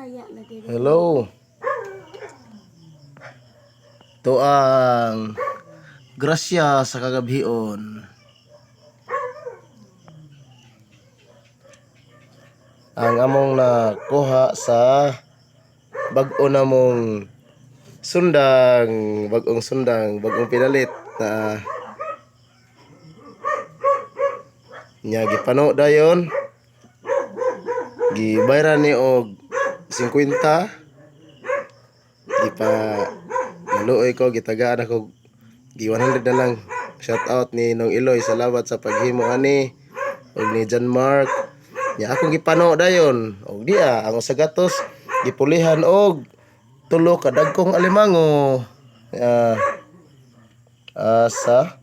Taya lagi. Hello. Ito ang grasya sa kagabhion. Ang among nakuha sa bag-o namong sundang, bag-ong sundang, bag-ong pinalit na nya gipano dayon, gibayran ni og 50. Gipa naluoy ko, gitagaan ako, gi 100 na lang. Shout out ni Nong Iloy, salamat sa paghimo ani, og ni John Mark. Nya akong gipano dayon og diya ang usa gatos gipulihan og tulo ka dagkong alimango. Sa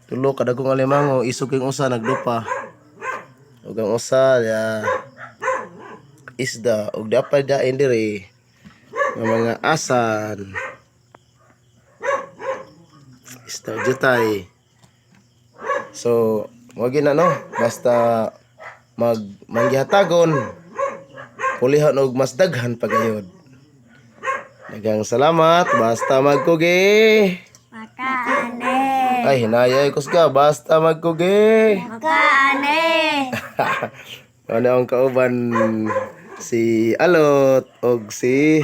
tulo ka dagkong alimango, isog kayong usa nagdupa ug ang usa ya isda, ug dapat dain diri nga mga asan isda jutay. So mo na, no, basta mag manggihatagon, pulihan og mas daghan pagayod. Daghang salamat, basta magkugi. Makaane. Ay, hinayay kusga, basta magkugi. Makaane. Ano ang kauban, si Alot og si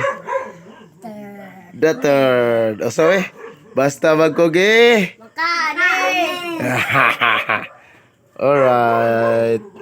The Third. O sabi, basta magkugi. Makaane. Alright.